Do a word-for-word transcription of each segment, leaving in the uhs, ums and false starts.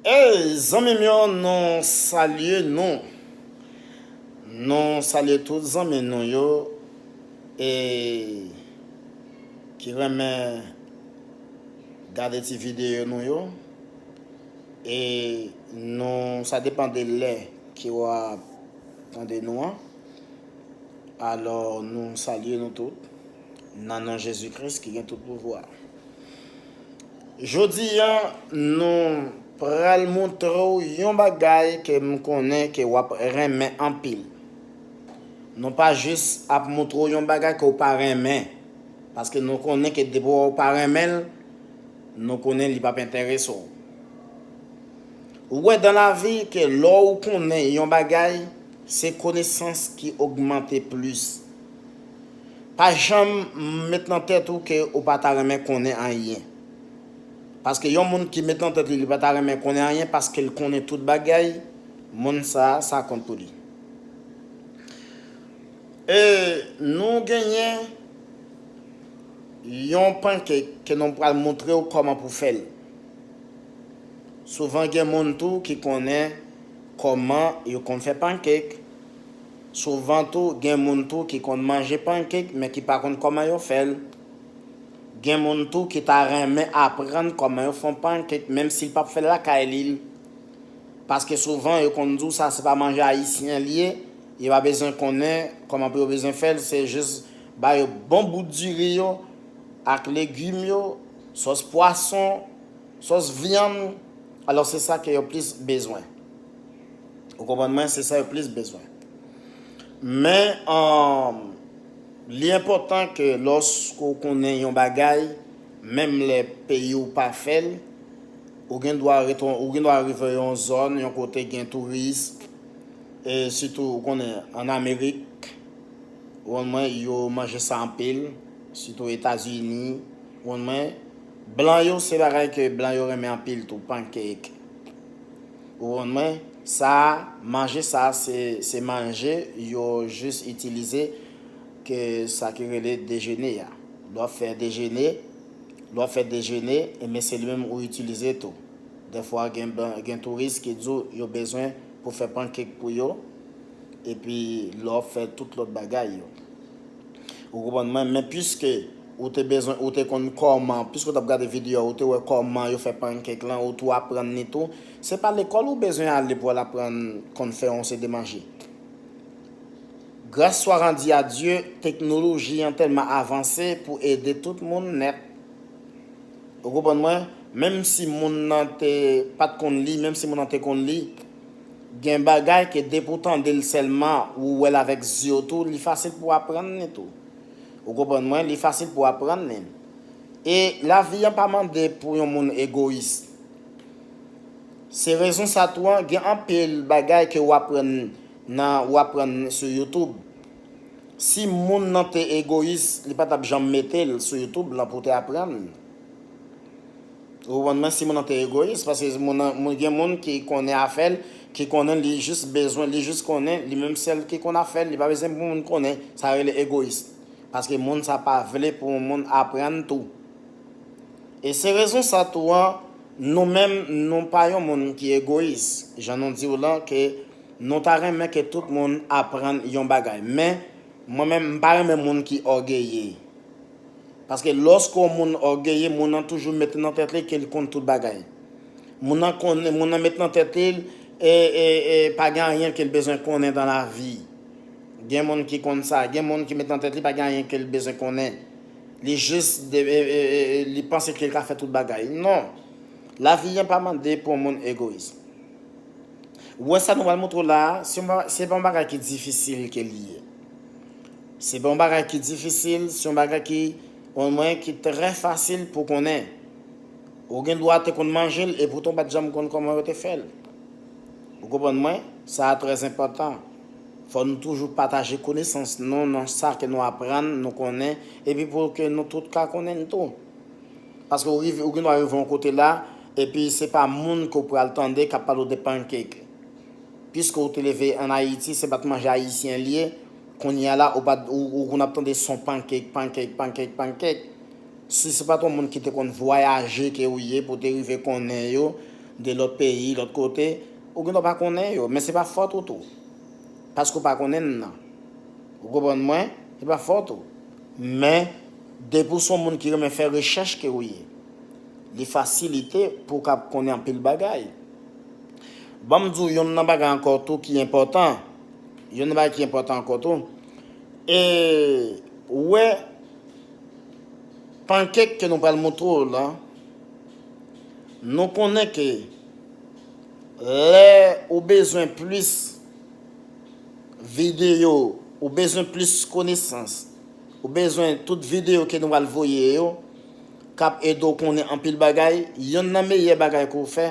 Ey, zanmi m yo, nou salye nou. Nou salye tout zanmi nou yo e ki renmen gade ti videyo nou yo. E nou, sa depann de lè ke w ap tande nou an. Alò, nou salye nou tout nan non Jezi Kris ki gen tout pouvwa. Jodi a, nou pral montre w yon bagay ke m konnen ke w ap renmen anpil. Nou pa jis ap montre w yon bagay ke w pa renmen, paske nou konnen ke depi w pa renmen l, nou konnen li p ap enterese w. Ou wè, dan lavi, ke lè w konnen yon bagay, se konesans ki ogmante plis. Pa janm met nan tèt ou ke ou pa ta renmen konnen anyen. Paske yon moun ki met nan tèt li, li pa ta renmen konnen anyen, paske l konnen tout bagay, moun sa a, sa kont pou li. E nou genyen yon pankèk ke nou pral montre w kòman pou fè l. Souvan gen moun tou ki konnen kòman yo konn fè pankèk. Souvan tou, gen moun tou ki konn manje pankèk, men ki pa konn kòman yo fè l. Gen moun tou ki ta renmen aprann kòman yo fè yon pankèk, menm si l p ap fè l lakay li. Paske souvan, yo konn di w sa se pa manje ayisyen li ye, yo pa bezwen konnen kòman pou yo bezwen fè l, se jis ba yo bon bout diri yo, ak legim yo, sòs pwason, sòs vyann, alò se sa ke yo plis bezwen. Ou konprann mwen? Se sa yo plis bezwen. Men, um, li enpòtan ke lòske w konnen yon bagay, menm lè peyi w pa fè l, ou gen dwa reton-, ou gen dwa rive yon zòn, yon kote gen touris, e sitou, ou konnen, ann Amerik, ou konn mwen, yo manje sa anpil, sitou Etazini, ou konn mwen, blan yo, se bagay ke blan yo renmen anpil tou, pankèk. Ou konn mwen, sa, manje sa, se, se manje yo jis itilize ke sa ki rele dejene a. Lè w ap fè dejene, lè w ap fè dejene, ebyen se li menm ou itilize tou. Dèfwa gen, gen touris ki di w yo bezwen pou fè pankèk pou yo, epi lè w ap fè tout lòt bagay yo. Ou konprann mwen? Men piske ou te bezwen, ou te konn kòman, piske w t ap gade videyo a, ou te wè kòman yo fè pankèk lan, ou tou aprann li tou. Se pa lekòl ou bezwen ale pou al aprann konn fè yon seri de manje. Gras swa randi a Dye, teknoloji an tèlman avanse pou ede tout moun nèt. Ou konprann mwen? Menm si moun nan te pa t konn li, menm si moun nan te konn li, gen bagay ke depi w tande l sèlman, ou wè l avèk zye w tou, li fasil pou w aprann li tou. Ou konprann mwen? Li fasil pou w aprann li. E lavi an pa mande pou yon moun egoyis. Se rezon sa tou an, gen anpil bagay ke w aprann nan, w aprann sou YouTube. Si moun nan te egoyis, li pa t ap janm mete l sou YouTube lan pou w te aprann. Ou konprann mwen? Si moun nan te egoyis, paske moun nan, moun, gen moun ki konnen afè l, ki konnen li jis bezwen, li jis konnen, li menm sèl ki konn afè l, li pa bezwen pou moun konnen, sa rele egoyis. Paske moun sa pa vle pou moun aprann tou. E se rezon sa tou an, nou menm, nou pa yon moun ki egoyis. Jan nou di w lan, ke nou ta renmen ke tout moun aprann yon bagay. Men, mwen menm, m pa renmen moun ki ògeye. Paske lòske yon moun ògeye, moun nan toujou mete nan tèt li ke l konn tout bagay. Moun nan konnen, moun nan met nan tèt li, e, e, e, pa gen anyen ke l bezwen konnen dan lavi. Gen moun ki konn sa, gen moun ki met nan tèt li pa gen anyen ke l bezwen konnen. Li jis de, e, e, e, e, li panse ke l ka fè tout bagay. Non. Lavi an pa mande pou yon moun egoyis. Ou wè sa nou pral montre w la a, se yon ba-, se pa yon bagay ki difisil ke li ye. Se pa yon bagay ki difisil, se yon bagay ki, ou konprann mwen, ki trè fasil pou konnen. Ou gen dwa te konn manje l, epoutan w pa t janm konn kòman yo te fè l. Ou konprann mwen? Sa a trè enpòtan. Fò nou toujou pataje konesans nou nan sa ke nou aprann, nou konnen, epi pou ke nou tout ka konnen l tou. Paske ou rive, ou gen dwa rive yon kote la, epi se pa moun ke w pral tande k ap pale w de pankèk. Piske w te leve ann Ayiti, se pa t manje ayisyen l ye, kounye a la, ou pa t, ou, ou konn ap tande son pankèk, pankèk, pankèk, pankèk. Si se pa t yon moun ki te konn vwayaje ke ou ye pou w te rive konnen yo, de lòt peyi, lòt kote, ou gendwa pa konnen yo, men se pa fòt ou tou. Paske ou pa konnen l nan. Ou konprann mwen? Se pa fòt ou. Men, depi w se yon moun ki renmen fè rechèch ke ou ye, li fasilite pou w kab konnen anpil bagay. Ban m di w yonn nan bagay ankò tou ki enpòtan. Yonn nan bagay ki enpòtan ankò tou. E, ou wè, pankèk ke nou pral montre w la, nou konnen ke lè ou bezwen plis videyo, ou bezwen plis konesans, ou bezwen tout videyo ke nou pral voye yo, k ap ede w konnen anpil bagay, yonn nan meyè bagay ke w fè,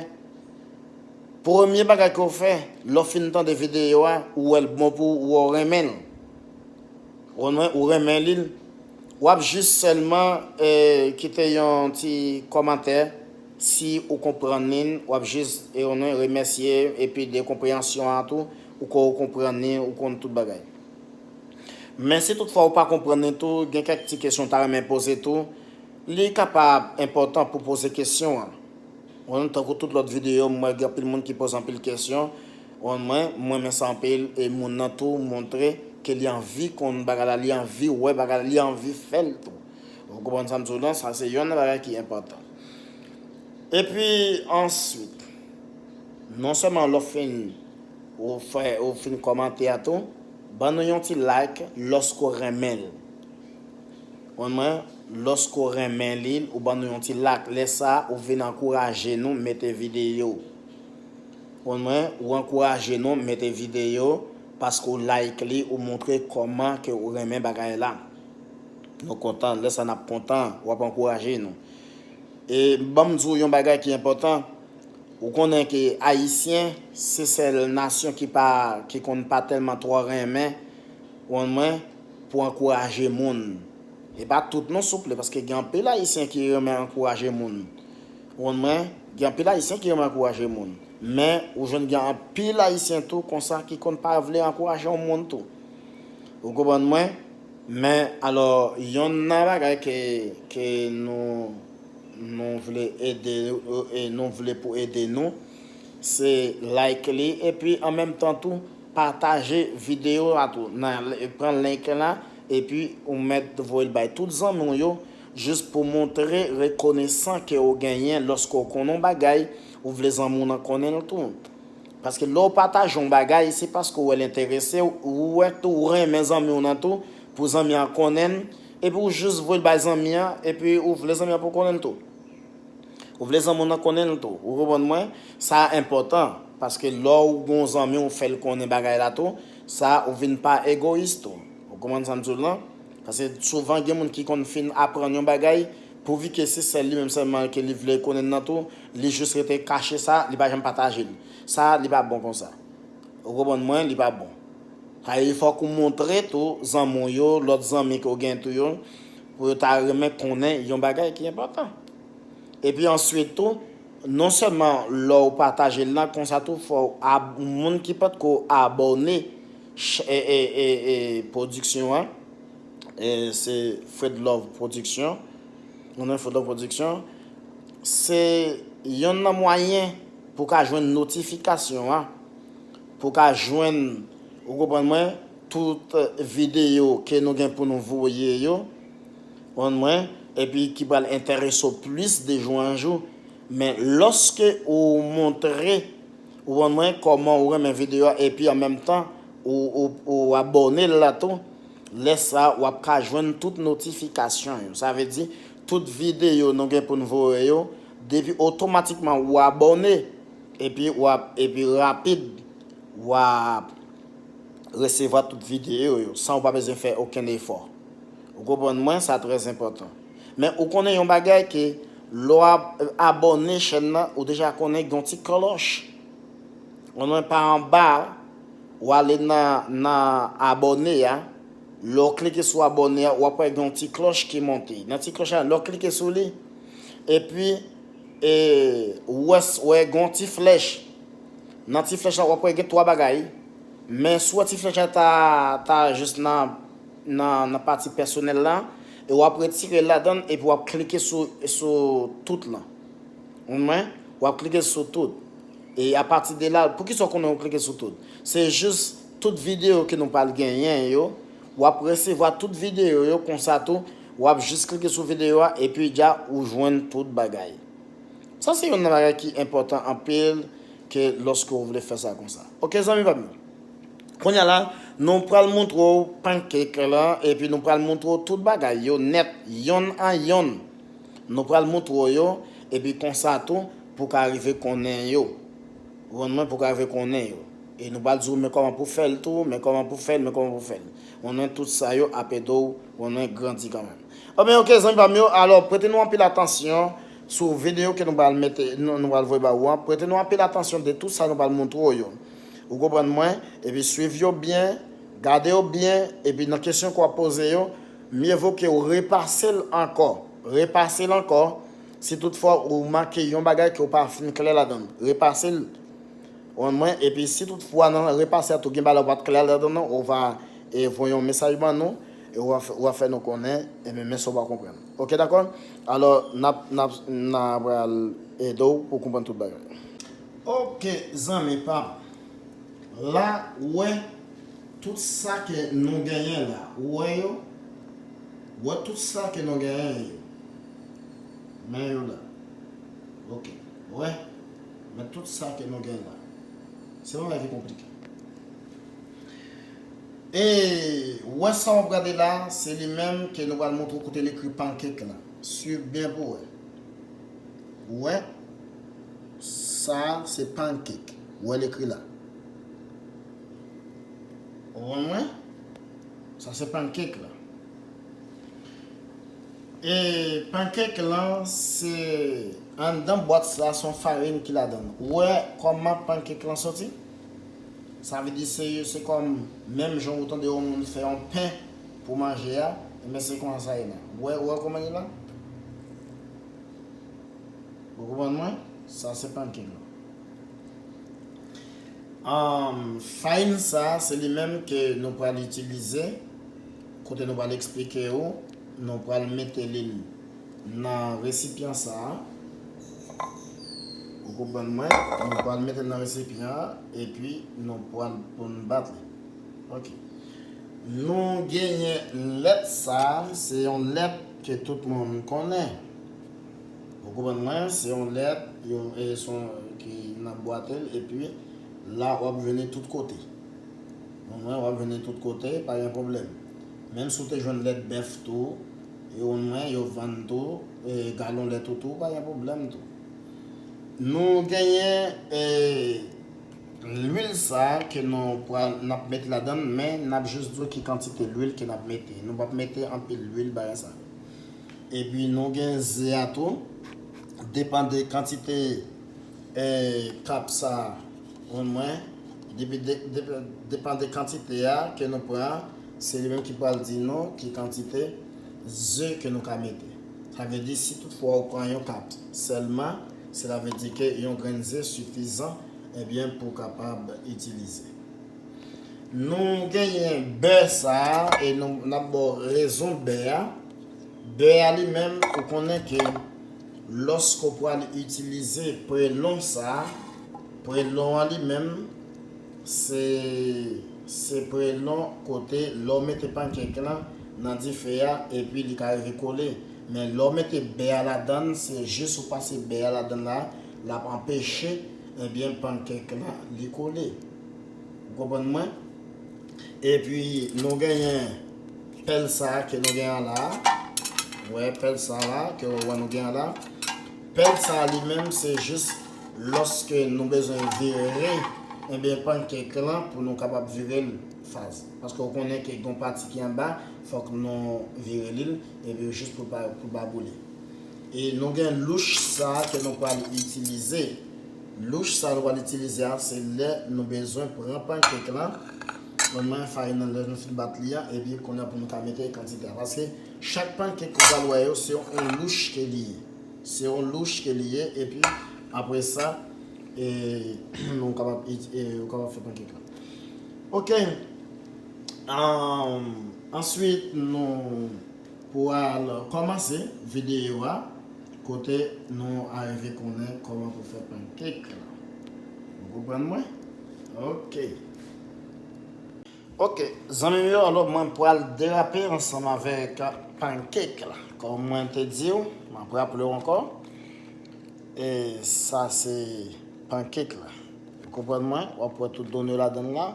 premye bagay ke w fè, lè w fin tande videyo a, ou wè l bon pou ou, ou renmen l. Ou konprann mwen, ou renmen li, w ap jis sèlman eh, kite yon ti kòmantè. Si ou konprann li, w ap jis eh, ou konprann, remèsye epi de konpreyansyon an tou, ou ko konprann li, ou konn tout bagay. Men si toutfwa ou pa konprann li tou, gen kèk ti kesyon w ta renmen poze tou, li kapab enpòtan pou poze kesyon an. Ou konprann, tankou tout lòt videyo, m wè gen anpil moun ki poze anpil kesyon. Ou konprann mwen, m renmen sa anpil, e moun nan tou montre ke li anvi konn bagay la, li anvi wè bagay la, li anvi fè l tou. Ou konprann sa m di w lan, sa se yonn nan bagay ki enpòtan. Epi, answit, non sèlman lè w fin, ou fè, ou fin kòmante a tou, ban nou yon ti like lòske w renmen l. Konn mwen, lòske w renmen li, ou ban nou yon ti like. Lè sa a, ou vin ankouraje nou mete videyo. Konn mwen, ou ankouraje nou mete videyo, paske w like li, ou montre kòman ke ou renmen bagay la. Nou kontan, lè sa n ap kontan, w ap ankouraje nou. E ban m di w yon bagay ki enpòtan. Ou konnen ke Ayisyen, se sèl nasyon ki pa, ki konn pa tèlman twò renmen, ou konn mwen, pou ankouraje moun. E pa tout non, souple, paske gen anpil Ayisyen ki renmen ankouraje moun. Ou konn mwen, gen anpil Ayisyen ki renmen ankouraje moun. Men, ou jwenn gen anpil Ayisyen tou konsa ki konn pa vle ankouraje yon moun tou. Ou konprann mwen? Men, alò, yonn nan bagay ke, ke nou, nou vle ede, e nou vle pou ede nou, se like li, epi an menm tan tou, pataje videyo a tou. Nan, pran link la, epi ou mèt voye l bay tout zanmi w yo, jis pou montre rekonesan ke ou genyen lòske ou konnen yon bagay, ou vle zanmi w nan konnen l tou. Paske lè w pataje yon bagay, se paske w wè l enterese w, ou wè tou, ou renmen zanmi w nan tou, pou zanmi an konnen l, epi ou jis voye l bay zanmi an, epi ou vle zanmi an pou konnen l tou. Ou vle zanmi w nan konnen l tou. Ou konprann mwen? Sa enpòtan, paske lè w gen yon zanmi w fè l konnen bagay la tou, sa ou vin pa egoyis tou. Ou konprann sa m di w lan? Paske souvan gen moun ki konn fin aprann yon bagay, pouvi ke se sèl li menm sèlman ke li vle konnen nan tou, li jis rete kache sa, li pa janm pataje l. Sa, li pa bon konsa. Ou konprann mwen, li pa bon. Sa vle di fòk ou montre tou zanmi w yo, lòt zanmi ke w gen tou yo, pou yo ta renmen konnen yon bagay ki enpòtan. Epi answit tou, non sèlman lè w pataje l lan, konsa tou fò w ab, moun ki potko abòne ch- e, e, e, e, pwodiksyon an, e, se Fred Love Production, ou nan Fred Love Production, se yonn nan mwayen pou ka jwenn notifikasyon an, pou ka jwenn, ou konprann mwen, tout videyo ke nou gen pou nou voye yo, konprann mwen, epi ki pral enterese w plis de jou an jou. Men lòske ou montre, ou konprann mwen, kòman ou renmen videyo a, epi an menm tan, ou, ou, ou abòne l la tou, lè sa a, w ap ka jwenn tout notifikasyon yo. Sa vle di, tout videyo nou gen pou n voye yo, depi otomatikman ou abòne, epi w ap, epi rapid, w ap resevwa tout videyo yo, san ou pa bezwen fè okenn efò. Ou konprann mwen, sa trè enpòtan. Men ou konnen yon bagay ke lè w ap abòne chèn nan, ou deja konnen gen yon ti klòch. Ou konnen pa anba, w ale nan, nan abòne a, lè w klike sou abòne a, w ap wè gen yon ti klòch ki monte. Nan ti klòch la, lè w klike sou li, epi, e, ou wè, wè gen yon ti flèch. Nan ti flèch la, w ap wè gen twa bagay. Men si w wè ti flèch la ta, ta jis nan, nan, nan pati pèsonèl la, e w ap retire l ladan l, epi w ap klike sou, sou tout lan. Ou konprann mwen? W ap klike sou tout. E apati de la, poukisa w konnen w klike sou tout? Se jis tout videyo ke nou pral genyen yo, w ap resevwa tout videyo yo konsa tou, w ap jis klike sou videyo a, epi dja ou jwenn tout bagay. Sa se youn nan bagay ki enpòtan anpil ke lòske w vle fè sa konsa. Oke, zanmi pa m yo. Kounye a la, nou pral montre w pancake lan, epi nou pral montre w tout bagay yo nèt, yonn an yonn. Nou pral montre w yo, epi konsa tou, pou w ka rive konnen yo. Ou konprann mwen, pou w ka rive konnen yo. E nou pral di w men kòman pou fè l tou, men kòman pou fè l, men kòman pou fè l. Ou konprann mwen, tout sa yo ap ede w, ou konprann mwen, grandi kanmenm. Anben, oke, zanmi pa m yo, alò, prete nou anpil atansyon sou videyo ke nou pral mete, nou, nou pral voye ba ou an. Prete nou anpil atansyon de tout sa nou pral montre w yo. Ou konprann mwen? Epi swiv yo byen, gade yo byen, epi nan kesyon ke w ap poze yo, mye vo ke w repase l ankò. Repase l ankò. Si toutfwa ou make yon bagay ke w pa fin klè ladan l, repase l. Ou konprann mwen? Epi si toutfwa nan repase a tou gen bagay ou pa t klè ladan l, ou va e voye yon mesaj ban nou, e ou va fè, ou va fè nou konnen, e men, men sa w pa konprann. Oke, dakò? Alò, n ap, n ap, n a pral ede w pou w konprann tout bagay. Oke, zanmi pa m. La, ou wè tout sa ke nou genyen la. Ou wè yo? Ou wè tout sa ke nou genyen yo? Men yo la. Oke. Ou wè? Men tout sa ke nou genyen la. Se yon bagay ki konplike. E, ou wè sa w ap gade la, se li menm ke nou pral montre w kote l ekri pancake lan. Swiv byen pou w wè. Ou wè? Sa a se pancake. Ou wè l ekri la. Ou konprann mwen? Sa se pancake lan. E pancake lan, se anndan bwat sa, se yon farin ki ladan l. Ou wè kòman pancake lan soti? Sa vle di se, se kòm menm jan ou tande yon moun fè yon pen pou manje a, enben se konsa sa ye la. Ou wè, ou wè kòman li la? Ou konprann mwen? Sa se pancake lan. Ahn, farin sa, se li menm ke nou pral itilize, kote nou pral eksplike ou, nou pral mete li nan resipyan sa a. Ou konprann mwen? Nou pral mete l nan resipyan an, epi nou pral pou n bat li. Oke. Nou genyen lèt sa a, se yon lèt ke tout moun konnen. Ou konprann mwen? Se yon lèt, yon, e, se yon, ki nan bwat li, epi la, w ap jwenn li tout kote. Ou konprann mwen? W ap jwenn li tout kote, pa gen pwoblèm. Menm si w te jwenn lèt bèf tou, e ou mwen, yo vann tou, e galon lèt ou tou, pa gen pwoblèm tou. Nou genyen, e, lwil sa a ke nou pral, n ap mete ladan l, men n ap jis di w ki kantite lwil ke n ap mete. Nou p ap mete anpil lwil bagay sa yo. Epi nou gen ze a tou. Depann de kantite, e, kap sa a, ou konprann mwen, depi de, de, depann de kantite a ke nou pran, se li menm ki pral di nou ki kantite ze ke nou ka mete. Sa vle di, si toutfwa ou pran yon kap sèlman, sela vle di ke yon grenn ze sifizan, ebyen, pou w kapab itilize. Nou genyen bè sa a, e nou, n ap ba w rezon bè a. Bè a li menm, ou konnen ke lòske w pral itilize prelon sa a, prelon an li menm, se, se prelon kote lè w mete pankèk lan nan dife a, epi li ka rive kole. Men lè w mete bè a ladan l, se jis ou pase bè a ladan l la, l ap anpeche, ebyen, pankèk lan li kole. Ou konprann mwen? Epi nou genyen pèl sa a ke nou genyen an la. Wè pèl sa a la ke w wè nou genyen an la. Pèl sa a li menm se jis lòske nou bezwen vire, ebyen, pankèk lan pou nou kapab vire l faz. Paske w konnen ke gen yon pati ki anba, fòk nou vire li, epi jis pou l pa, pou l pa boule. E nou gen louch sa a ke nou pral itilize. Louch sa a nou pral itilize a, se lè nou bezwen pran pankèk lan, pran farin nan lè nou fin bat li a, epi kounye a pou nou ka mete kantite a. Paske chak pankèk ou pral wè yo, se yon louch ke li ye. Se yon louch ke li ye, epi apre sa, e, nou kapab, e, ou kapab fè pankèk lan. Oke. Ahn, answit, nou pou al kòmanse videyo a. Kote nou arive konnen kòman pou fè pancake la. Ou konprann mwen? Ok. Ok, zanmi m yo, alò mwen pral derape ansanm avèk pancake la. Kòm mwen te di w, m ap raple w ankò. E sa se pancake la. Ou konprann mwen? W ap wè tout done ladan l la.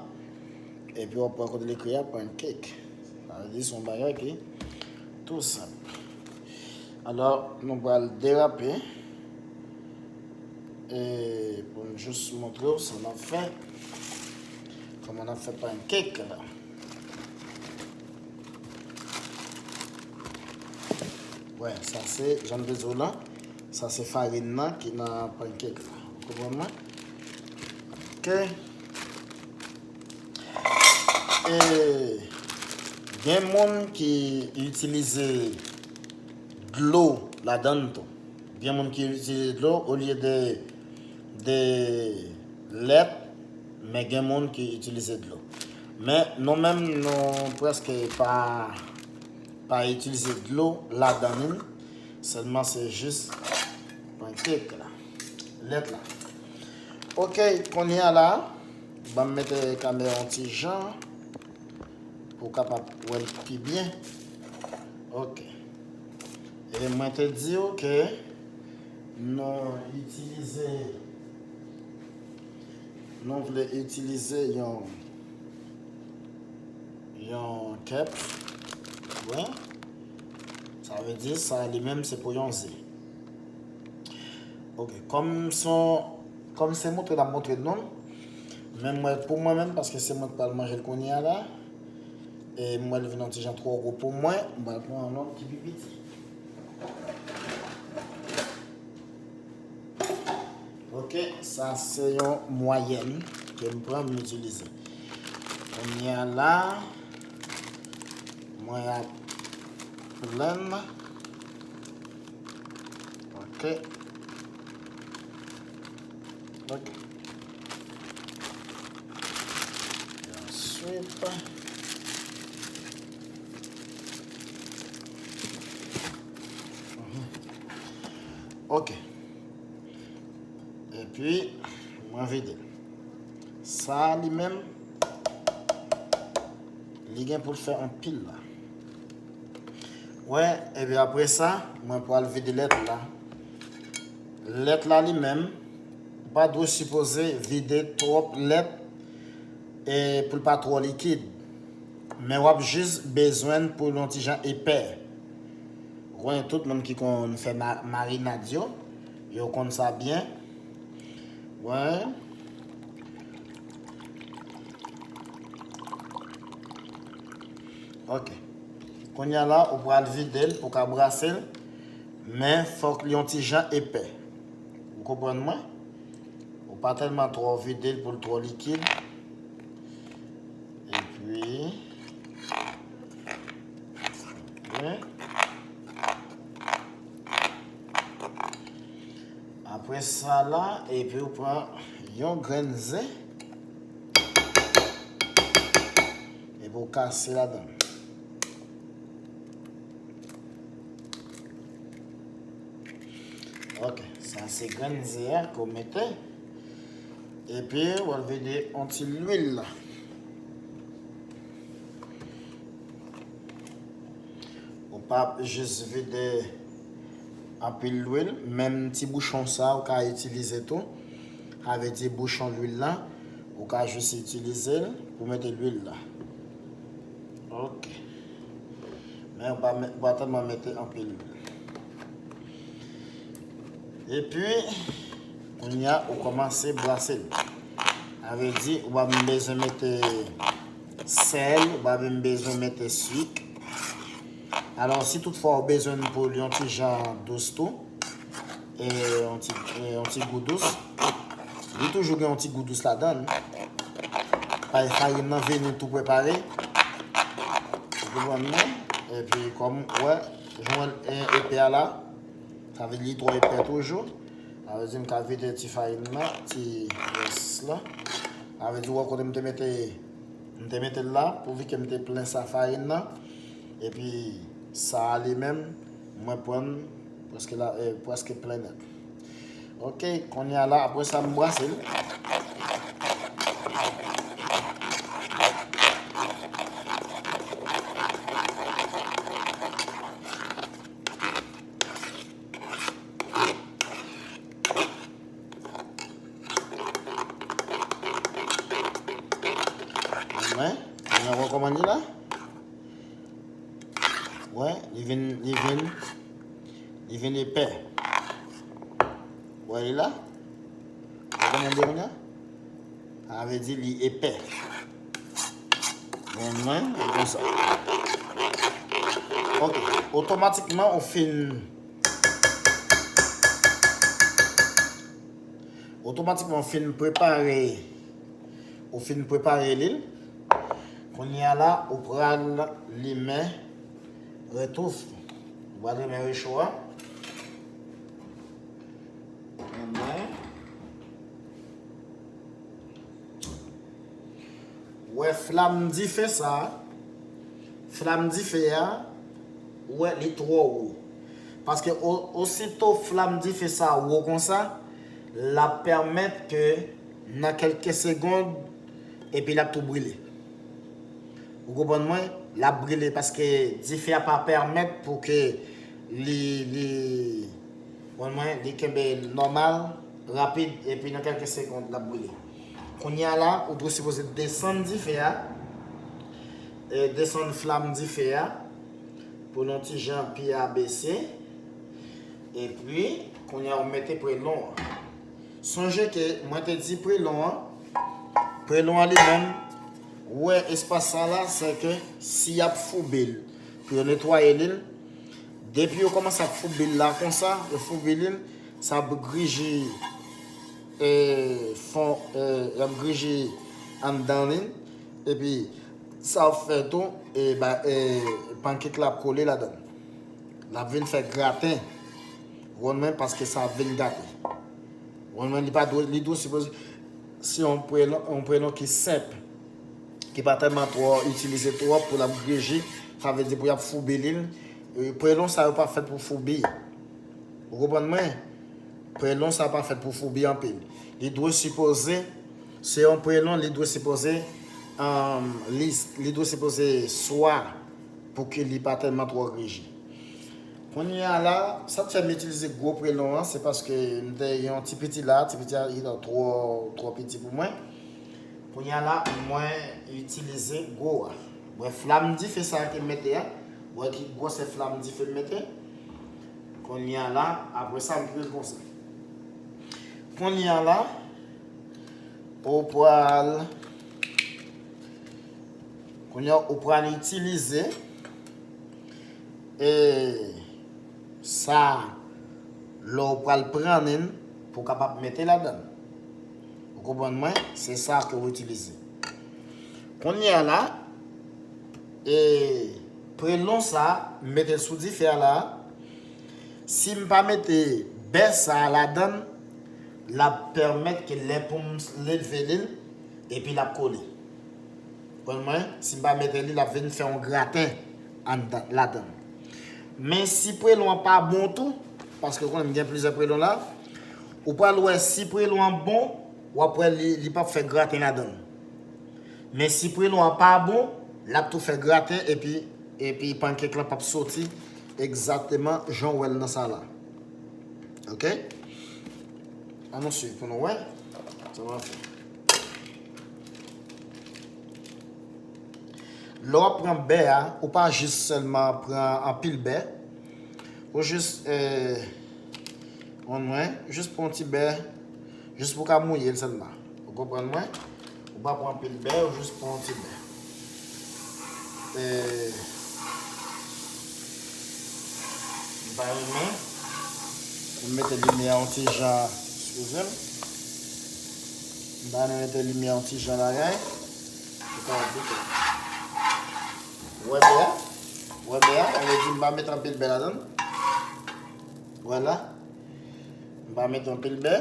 Epi w ap wè kote l ekri a pancake. Sa vle di se yon bagay ki tou senp. Alò, nou pral derape. E pou m jis montre w sa n ap fè. Kòman n ap fè pancake la. Wè, sa se, jan m te di w la, sa se farin nan ki nan pancake la. Ou konprann mwen? Ok. E gen moun ki itilize dlo ladan l tou. Gen moun ki itilize dlo olye de, de lèt, men gen moun ki itilize dlo. Men nou menm, nou prèske pa, pa itilize dlo ladan li. Sèlman se jis pancake la. Lèt la. Ok, kounye a la, ban m mete kamera yon ti jan pou w kapab wè l pi byen. Ok. E mwen te di w ke nou itilize, nou vle itilize yon, yon cup. Wi. Sa vle di sa li menm se pou yon ze. Ok, kòm se yon, kòm se montre l ap montre nou, men mwen, pou mwen menm, paske se mwen k pral manje l kounye a la, e m wè l vin yon ti jan twò gwo pou mwen, m pral pran yon lòt ki pi piti. Ok, sa se yon mwayèn ke m pran, m itilize. Kounye a la, mwen ap plenn. Ok. Ok. E answit, mhm. Ok. Epi, mwen vide l. Sa a li menm, li gen pou l fè anpil la. Wè, epi apre sa, mwen pral vide lèt la. Lèt la li menm, ou pa dwe sipoze vide twòp lèt, e pou l pa twò likid. Men w ap jis bezwen l pou l yon ti jan epè. Ou konnen tout moun ki konn fè ma-, marinad yo, yo konn sa byen. Wè. Ok. Kounye a la, ou pral vide l pou w ka brase l, men fòk li yon ti jan epè. Ou konprann mwen? Ou pa tèlman twò vide l pou l twò likid. Epi, ok. Apre sa la, epi ou pran yon grenn ze, epi ou kase ladan l. Ok, sa se grenn ze a ke w mete. Epi, w al vide yon ti lwil la. Ou p ap jis vide anpil lwil, menm ti bouchon sa a, ou ka itilize tou. Sa vle di bouchon lwil la, ou ka jis itilize l pou mete lwil la. Ok. Men ou pa, ou pa tèlman mete anpil lwil. Epi, kounye a, ou kòmanse brase l. Sa vle di, ou pa menm bezwen mete sèl, ou pa menm bezwen mete swik. Alò, si toutfwa ou bezwen l pou l yon ti jan dous tou, e yon ti, e yon ti gou dous, li toujou gen yon ti gou dous ladan l. Paske farin nan vini tou prepare. Ou konprann mwen? Epi, kòm ou wè, jan w wè l, e, epè a la, sa vle di li twò epè toujou. Sa vle di m ka vide ti farin nan, ti rès la. Sa vle di, ou wè kote m te mete, m te mete l la, pouvi ke m te plen sa farin nan. Epi, sa a li menm, mwen pran l, Prèske la, eh, prèske plen nèt. Ok, kounye a la, apre sa, m brase l. Mwen, mwen wè kòman li la. Wè, li vin, li vin, li vin epè. Wè li la. Wè kòman li ye kounye a? Sa vle di li epè. Bon, mwen, e konsa. Ok, otomatikman, ou fin, otomatikman, ou fin prepare, ou fin prepare li. Kounye a la, ou pral limen retouf. Ou pral limen recho a. Mwen. Wè flanm dife sa, flanm dife a, ou wè li twò wo. Paske o-, osito flanm dife sa wo konsa, l ap pèmèt ke nan kèlke segonn, epi l ap tou brile. Ou konprann mwen? L ap brile paske dife a pa pèmèt pou ke li, li, konprann mwen, li kenbe nòmal, rapid, epi nan kèlke segonn, l ap brile. Kounye a la, ou dwe sipoze desann dife a, e, desann flanm dife a, pou l yon ti jan pi abese, epi, kounye a, ou mete prelon an. Sonje ke mwen te di prelon an, prelon an li menm, ou wè espas sa la, se ke si y ap foube l pou yo netwaye li, depi yo kòmanse ap foube l la konsa, yo foube li, sa ap griji, e, fon, e, y ap griji anndan li, epi sa ap fè tou, e, ba, e, pankèk la ap kole ladan l. L ap vin fè graten. Ou konprann mwen? Paske sa ap vin gate. Ou konprann mwen? Li pa dwe, li dwe sipoze, se yon prelon, yon prelon ki senp, ki pa tèlman twò itilize twòp pou l ap griji, sa vle di pou y ap foube li. E, prelon sa yo pa fèt pou foubi. Ou konprann mwen? Prelon sa pa fèt pou foubi anpil. Li dwe sipoze, se yon prelon, li dwe sipoze, um, li, li dwe sipoze swa pou ke li pa tèlman twò riji. Kounye a la, sa k fè m itilize gwo prelon an, se paske m te gen yon ti piti la, ti piti a li twò, twò piti pou mwen. Kounye a la, mwen itilize gwo a. Mwen flanm dife sa ke m mete a, mwen ki gwosè flanm dife m mete. Kounye a la, apre sa, m kite l konsa. Kounye a la, ou pral, kounye a, ou pral itilize, e, sa, lè w pral pran li pou w kapab mete ladan l. Ou konprann mwen? Se sa ke w itilize. Kounye a la, e, prelon sa, m mete l sou dife a la. Si m pa mete bè sa a ladan l, l ap pèmèt ke lè pou m leve li, epi l ap kole. Konprann mwen? Si m pa mete li, l ap vin fè yon graten anndan, ladan l. Men si prelon an pa bon tou, paske w konnen m gen plizyè prelon la, ou pral wè si prelon an bon, w ap wè li, li p ap fè graten ladan l. Men si prelon an pa bon, l ap tou fè graten epi, epi pankèk lan p ap soti egzakteman jan w wè l nan sa la. Ok? Ann nou swiv pou nou wè sa w ap fè. Lè w ap pran bè a, ou pa jis sèlman pran anpil bè. Ou jis, e, konn mwen, jis pran yon ti bè, jis pou w ka mouye l sèlman. Ou konprann mwen? Ou pa pran anpil bè, ou jis pran yon ti bè. E, m pa renmen pou m mete limyè a yon ti jan, eskize m. M pa renmen mete limyè a yon ti jan bagay. Ou ka wè pito. Ou wè bè a? Ou wè bè a? Sa vle di m pa mete anpil bè ladan l. Vwala. M pa mete anpil bè.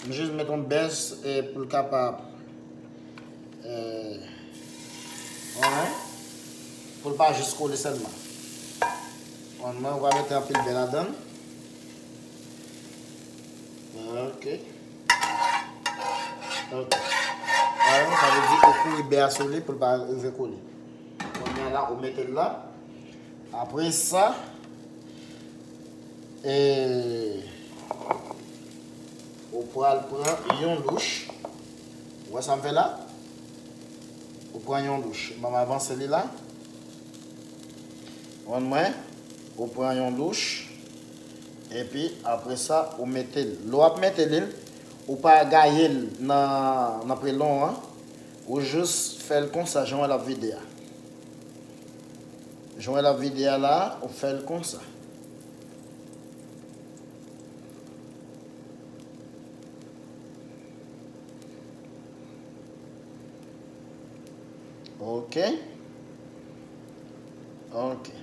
M jis mete yon bè, e, pou l kapab, e, wè, pou l pa jis kole sèlman. Wè, mwen pa mete anpil bè ladan l. Ok. Ok. Alright, sa vle di ou kouri bè a sou li pou l pa rive kole. Kounye a la, ou mete l la. Apre sa, e, ou pral pran yon louch. Ou wè sa m fè la? Ou pran yon louch. Ban m avanse li la. Konprann mwen? Ou pran yon louch. Epi, apre sa, ou mete l. Lè w ap mete li, ou pa gaye l nan, nan prelon an. Ou jis fè l konsa, jan w wè l ap vide a. Jan w wè l ap vide a la, ou fè l konsa. Ok. Ok.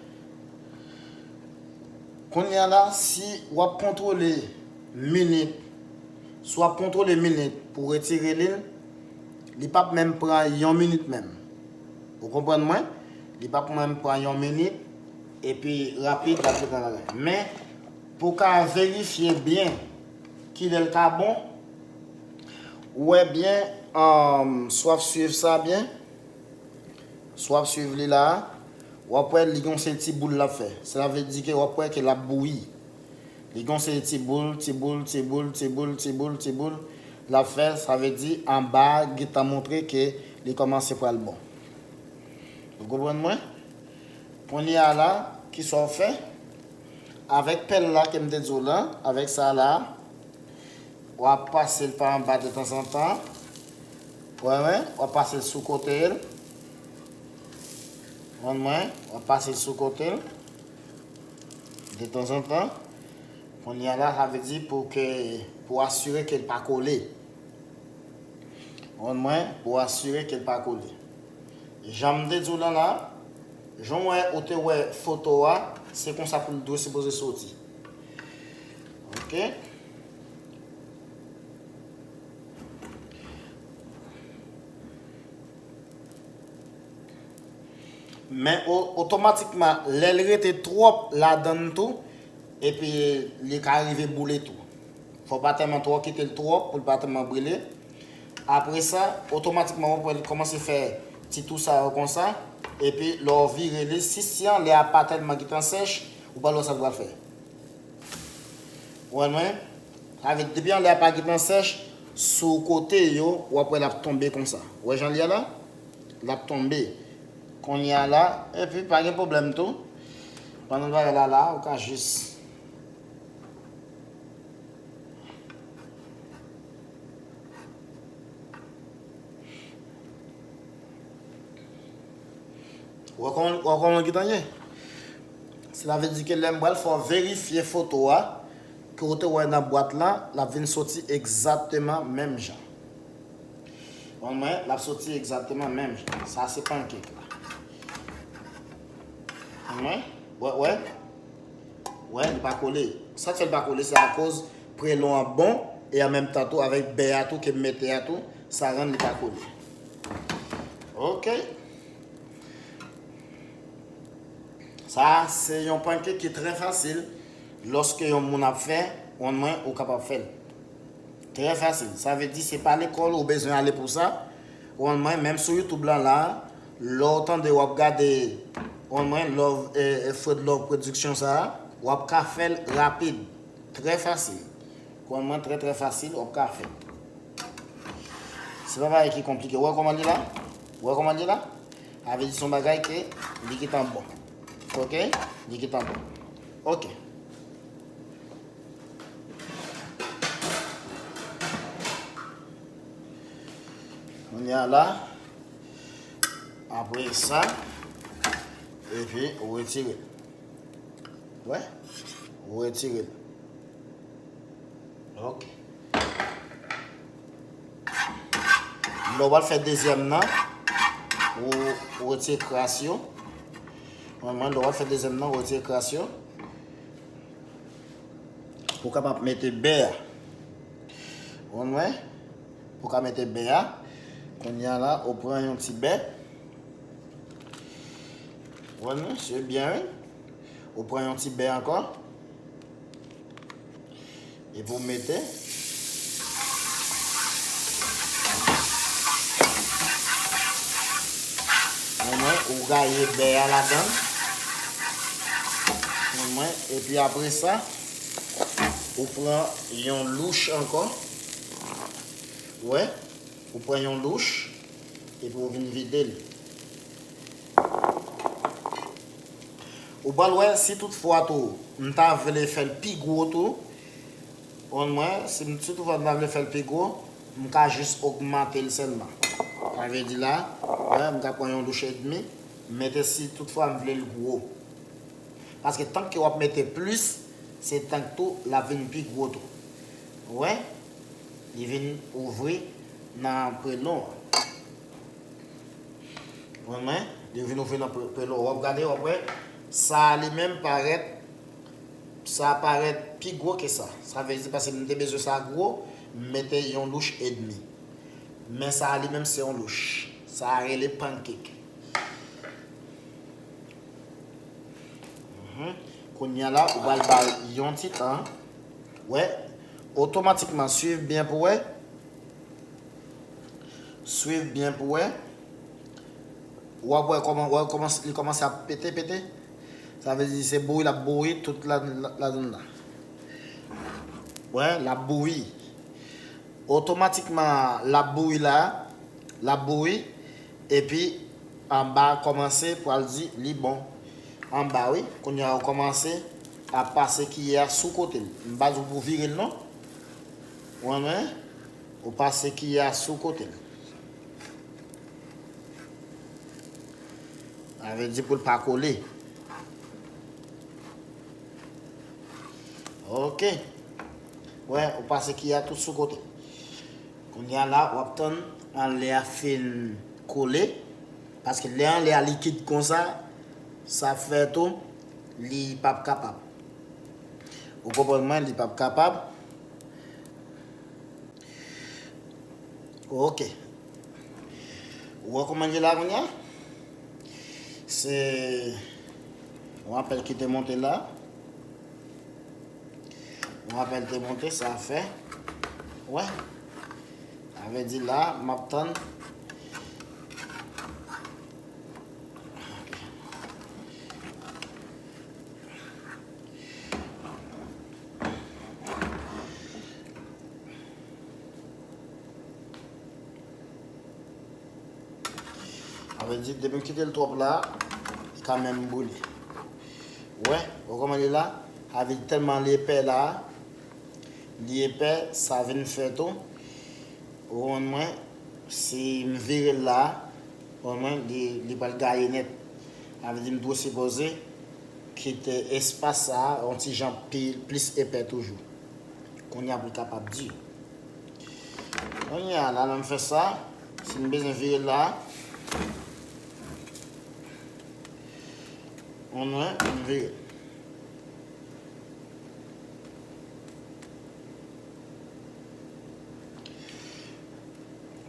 Kounye a la, si w ap kontwole minit, si w ap kontwole minit pou retire li, li p ap menm pran yon minit menm. Ou konprann mwen? Li p ap menm pran yon minit, epi rapid, l ap gentan la. Men, pou w ka verifye byen kilè l ka bon, ou wè byen, um, si w ap swiv sa byen, si w ap swiv li la, w ap wè li gon seri ti boul l ap fè. Sa vle di ke w ap wè ke l ap bouyi. Li gon seri ti boul, ti boul, ti boul, ti boul, ti boul, ti boul. L ap fè, sa vle di anba a gentan montre ke li kòmanse pral bon. Ou konprann mwen? Kounye a la, kisa w fè? Avèk pèl la ke m te di w lan, avèk sa la, w ap pase l pa anba de tanzantan. Ou wè, w ap pase l sou kote l. Konprann mwen? W ap pase l sou kote l. De tanzantan. Kounye a la, sa vle di pou ke, pou asire ke l pa kole. Konprann mwen? Pou asire ke l pa kole. Jan m te di w lan la, jan w wè, ou te wè foto a, se konsa pou l dwe sipoze soti. Ok? Men o-, otomatikman, lè l rete twòp ladan l tou, epi li ka rive boule tou. Fò w pa tèlman twò kite l twòp pou l pa tèlman brile. Apre sa, otomatikman, w ap wè l kòmanse fè ti tou sa yo konsa. Epi, lè w vire li, si, si anlè a pa tèlman gentan sèch, ou pral wè sa l pral fè. Ou wè mwen? Sa vle di, depi anlè a pa gentan sèch, sou kote yo, w ap wè l ap tonbe konsa. Ou wè jan l ye la? L ap tonbe. Kounye a la, epi pa gen pwoblèm tou. Pandan l pa la la, ou ka jis Ou wè kòman, ou wè kòman l gentan ye? Sela vle di ke lè m pral fè w verifye foto a, ke w te wè nan bwat lan, l ap vin soti egzakteman menm jan. Bon, mwen, l ap soti egzakteman menm jan. Sa se pankèk la. Mwen, wè, wè. Wè, li pa kole. Sa k fè l pa kole, se akoz prelon an bon, e an menm tan tou, avèk bè a tou ke m mete a tou, sa rann li pa kole. Ok. Sa, se yon pankèk ki trè fasil. Lòske yon moun ap fè, konn mwen, ou kapab fè l. Trè fasil. Sa vle di se pa lekòl ou bezwen ale pou sa. Konn mwen, menm sou YouTube lan la, lè w tande w ap gade, konn mwen, Love, eh, eh, Fred Love Production sa a, w ap ka fè l rapid. Trè fasil. Konn mwen, trè, trè fasil, w ap ka fè l. Se pa bagay ki konplike. Ou wè kòman li la? Ou wè kòman li la? Sa vle di se yon bagay ke li gentan bon. Ok? Li gentan bon. Ok. Kounye a la, apre sa, epi ou retire l. Wè, ou retire l. Ok. Lè w al fè dezyèm nan, ou, ou retire kras yo. Mwen, mwen, lè w al fè dezyèm nan, ou retire kras yo. Pou w kapab mete bè a. Ou konprann mwen? Pou w ka mete bè a. Kounye a la, ou pran yon ti bè. Ou konprann mwen? Se byen, wi. Ou pran yon ti bè ankò. Epi w mete. Gaye bè a ladan. Mwen, epi apre sa, ou pran yon louch ankò. Wè, ou pran yon louch, epi ou vin vide l. Ou pral wè, si tout fwa tou, m ta vle fè l pi gwo tou, konprann mwen, si m, si tout fwa m ta vle fè l pi gwo, m ka jis ogmante l sèlman. Sa vle di la, wè, m ka pran yon louch edmi, m mete si tout fwa m vle l gwo. Paske tank ke w ap mete plis, se tank tou l ap vin pi gwo tou. Wè, li vin ouvri nan prelon an. Konprann mwen, li vin ouvri nan pre-, prelon. W ap gade, w ap wè, sa a li menm parèt, sa a parèt pi gwo ke sa. Sa vle di paske m te bezwen sa gwo, m mete yon louch edmi. Men sa a li menm se yon louch. Sa a rele pancake. Mhm. Kounye a la, ou pral ba l yon ti tan. Wè, otomatikman, swiv byen pou wè. Swiv byen pou wè. W ap wè kòman, wè kòman li kòmanse ap pete, pete. Sa vle di se bouri l ap bouri tout la, la, ladan la. Wè, l ap bouri. Otomatikman, l ap bouri la, l ap bouri, epi anba a kòmanse pral di li bon. Anba, wi, kounye a ou kòmanse ap pase kiyè a sou kote l. M pa di w pou vire l, non. Ou konprann? Ou pase kiyè a sou kote l. Sa vle di pou l pa kole. Ok. Wè, ou pase kiyè a tout sou kote. Kounye a la, w ap tann anlè a fin kole. Paske lè anlè a likid konsa, sa fè tou, li p ap kapab. Ou konprann mwen, li p ap kapab. Ok. Ou wè kòman l ye la kounye a? Se yon apèl ki te monte la. Yon apèl te monte, sa fè. Wè. Sa vle di la, m ap tann. Sa vle di, depi m kite l twòp la, li ka menm boule. Wè, ou kòman li la? Sa vle di tèlman li epè la, li epè, sa vin fè tou. Ou konprann mwen, si m vire l la, ou konprann mwen, li, li pral gaye nèt. Sa vle di m tou sipoze kite espas sa a yon ti jan pi, plis epè toujou. Kounye a pou l kapab di. Kounye a la, lè m fè sa, si m bezwen vire l la, ou konprann mwen, m vire.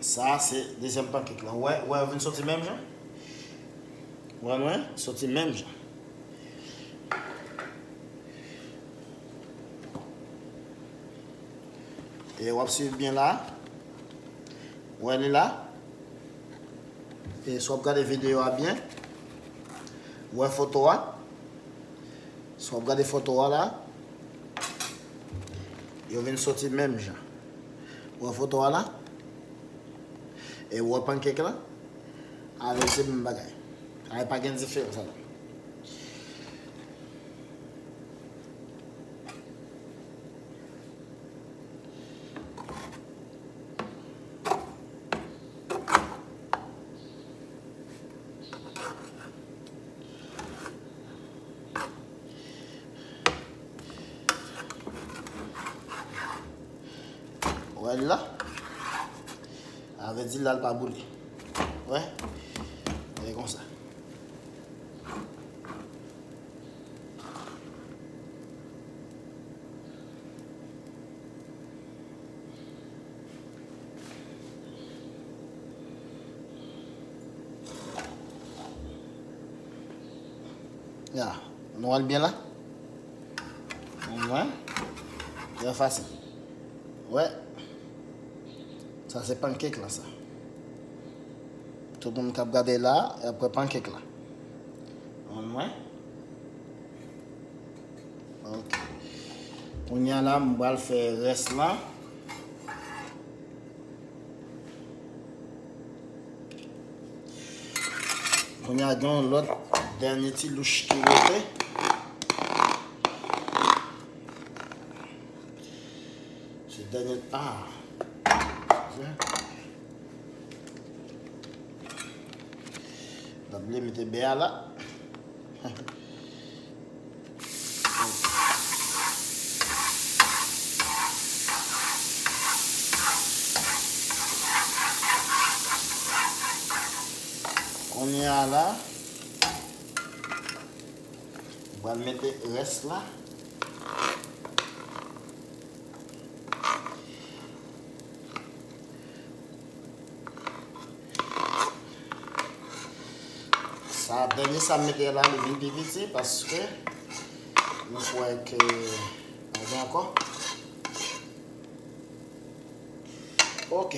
Sa a se dezyèm pankèk la. Ou wè, ou wè, yo vin soti menm jan? Ou wè, nou wè? Soti menm jan. E w ap swiv byen la. Ou wè li la. E si w ap gade videyo a byen, ou wè foto a. Si w ap gade foto a la, yo vin soti menm jan. Ou wè foto a la? E ou wè pankèk la? Avèk se menm bagay. Ay, pa gen diferans la. Wè l la. Avè di la l pa boule. Wè. E konsa. Ya, nou wè l byen la? Mwen, trè fasil. Wè. Sa se pankèk la, sa. Tout moun k ap gade la, y ap wè pankèk la. Mwen. Ok. Kounye a la, m pral fè rès la. Kounye a, gen yon lòt dènye ti louch ki rete. Se dènye, ah. N ap bliye mete bè a la. Kounye a la, m pral mete rès la. Sa, dènye sa m mete la, li vin pi piti paske m kwè ke pa gen ankò. Ok.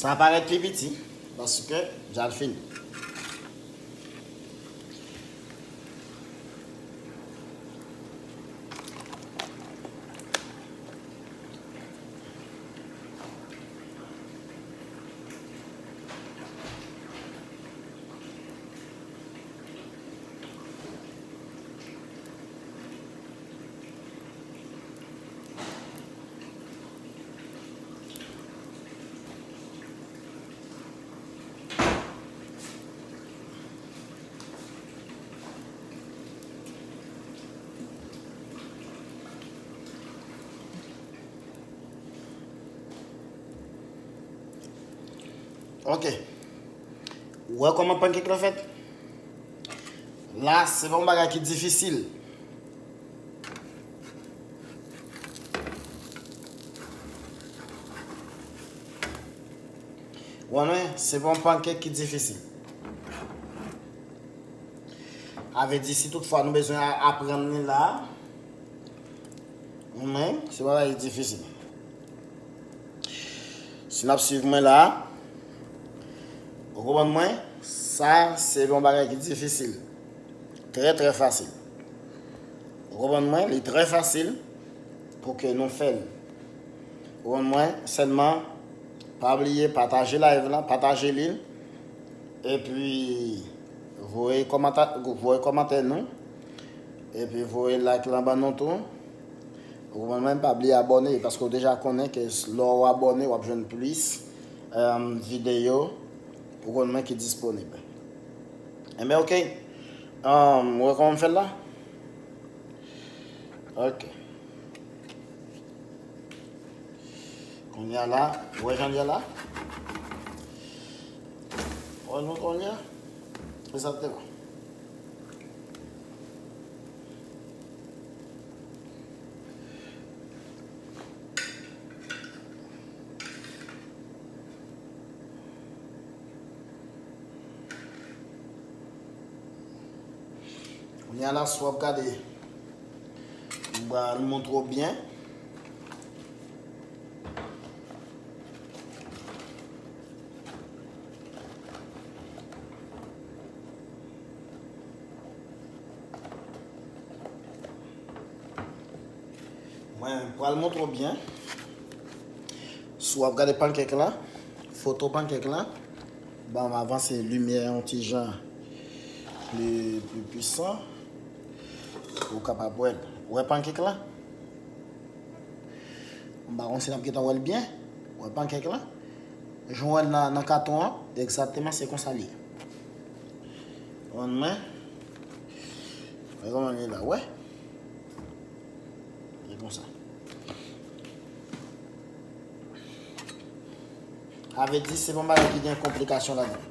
Sa parèt pi piti paske deja l fini. Ok. Ou wè kòman pankèk la fèt? La, se pa yon bagay ki difisil. Ou konnen, se pa yon pankèk ki difisil. Sa vle di, si toutfwa nou bezwen a-, aprann li la, men, se pa bagay difisil. Si n ap swiv mwen la, ou konprann mwen, sa se yon bagay ki difisil. Trè, trè fasil. Ou konprann mwen, li trè fasil pou ke nou fè l. Ou konprann mwen, sèlman, pa bliye pataje live la, pataje li. Epi, voye kòmanta-, voye kòmantè nou. Epi, voye like lan ban nou tou. Ou konprann mwen, pa bliye abòne, paske w deja konnen ke lè w abòne, w ap jwenn plis, em, videyo, ou konprann mwen, ki disponib. Enben, ok. Em, ou wè kòman m fè l la? Ok. Kounye a la, ou wè jan l ye la? Ou wè nou kounye a? Egzakteman. Kounye a la, si w ap gade, m pral montre w byen. Mwen pral montre w byen. Si w ap gade pankèk la, foto pankèk la, ban m avanse limyè yon ti jan pli, pli pwisan pou w kapab wè l. Ou wè pankèk la? M pa konn si n ap gentan wè l byen. Ou wè pankèk la? Jan w wè l nan, nan katon an, egzakteman se konsa l ye. Konprann mwen? Wè kòman l ye la, wè? E konsa. Sa vle di, se pa yon bagay ki gen konplikasyon ladan.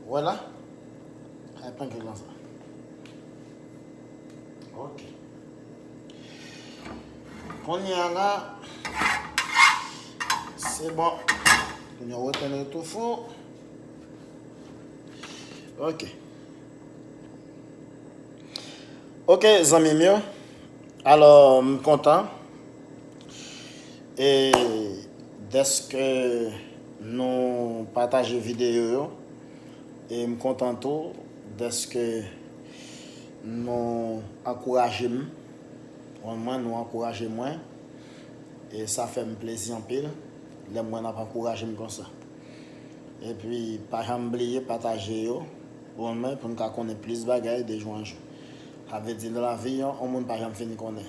Ou wè la? Sa e pankèk lan sa. Ok. Kounye a la, se bon. Kounye a, ou retounen tou fou. Ok. Ok, zanmi m yo. Alò, m kontan. E dèske, Nou pataje videyo yo. E m kontan tou dèske nou ankouraje m. Konprann mwen, nou ankouraje mwen. E sa fè m plezi anpil lè m wè n ap ankouraje m konsa. Epi, pa janm bliye pataje yo, konprann mwen, pou n ka konnen plis bagay de jou an jou. Sa vle di, nan lavi, yon, yon moun pa janm fin konnen.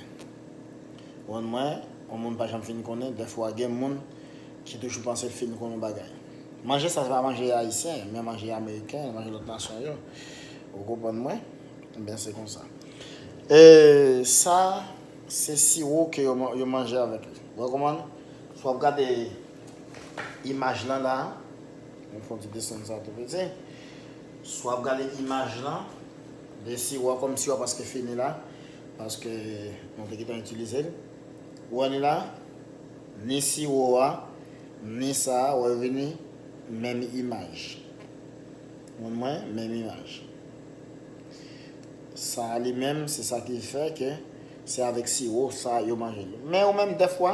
Konprann mwen, yon moun pa janm fin konnen, dèfwa gen moun ki toujou panse l fin konn yon bagay. Manje sa, se pa manje ayisyen, men manje ameriken, manje lòt nasyon yo. Ou konprann mwen? Ebyen, se konsa. E sa, se siwo ke yo, yo manje avèk li. Ou konprann? Si w ap gade imaj lan la, mwen fè yon ti desann sa tou piti. Si w ap gade imaj lan, de siwo a, kòm siwo a prèske fini la, paske nou te gentan itilize l. Ou wè li la? Ni siwo a, ni sa a, ou wè vini menm imaj. Konprann mwen, menm imaj. Sa a li menm, se sa ki fè ke se avèk siwo sa yo manje li. Men ou menm, dèfwa,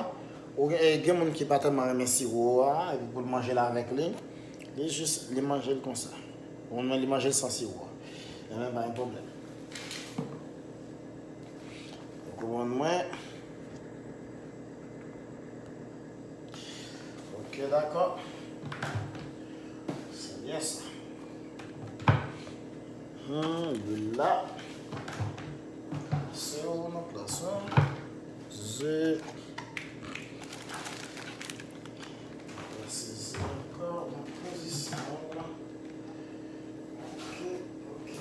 ou gen, gen moun ki pa tèlman renmen siwo a, epi pou l manje l avèk li, li jis, li manje l konsa. Ou menm, li manje l san siwo a. Ebyen, pa gen pwoblèm. Ou konprann mwen? Ok, dakò. Se byen sa. Hmm, lwil la. Se ou nan plas la. Ze. Pase ze ankò nan pozisyon la. Ok, ok.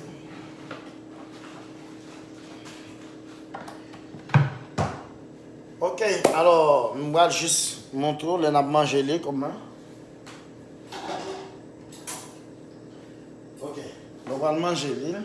Ok, alò, m pral jis montre w lè n ap manje li kòman. Ok, nou pral manje li.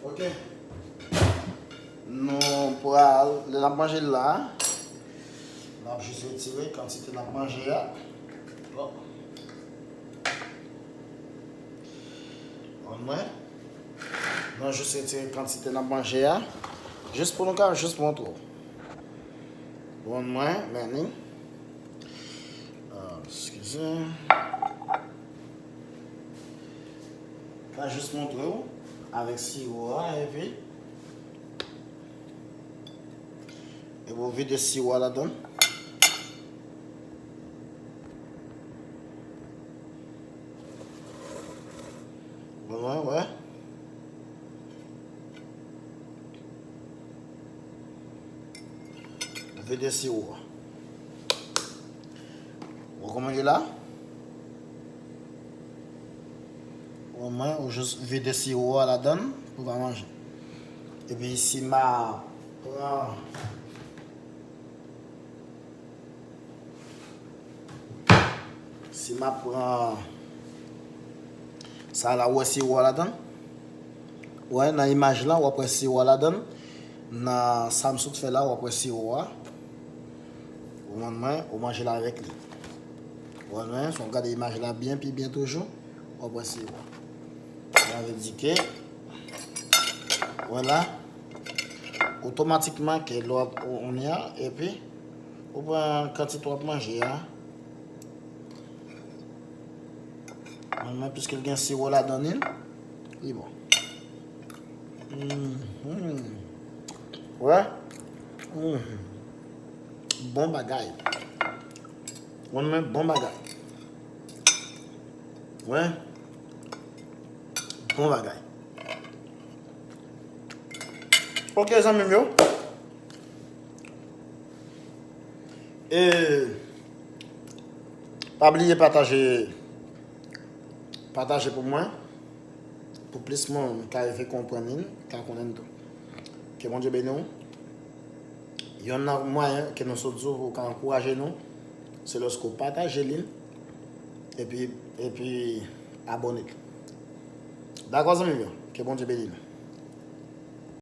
Ok. Nou pral, lè n ap manje l la, n ap jis retire kantite n ap manje a. Bon. Konprann mwen? Nou jis retire kantite n ap manje a. Jis pou nou ka jis montre w. Konprann mwen, men ni. Ah, eskize. Ka jis montre w avèk siwo a, epi, epi w vide siwo a ladan. Bon, wè, wè. Vide siwo a. Ou konprann la? Ou mwen, ou jis vide siwo a ladan pou w ka manje. Epi si m a pran Si m ap pran sa la, ou wè siwo a ladan? Ou wè nan imaj la, w ap wè siwo a ladan. Nan sa m sot fè la, w ap wè siwo a. Ou konprann mwen, ou manje l avèk li. Ou konprann mwen, si w ap gade imaj la byen, pi byen toujou, w ap wè siwo a. Sa vle di ke, wè la, otomatikman ke lè w ap, ou, ou ni a, epi, ou pran kantite w ap manje a. Mwen, mwen, piske l gen siwo ladan li, li bon. Mhm. Wè? Mhm. Bon bagay. Mwen, mwen, bon bagay. Wè? Bon bagay. Ok, zanmi m yo. E pa bliye pataje, pataje pou mwen, pou plis moun ka rive konprann li, ka konnen tou. Ke Bondye beni w. Yonn nan mwayen ke nou sot di w pou w ka ankouraje nou, se lòske w pataje li, epi, epi abòne. Dakò, zanmi m yo? Ke Bondye beni nou.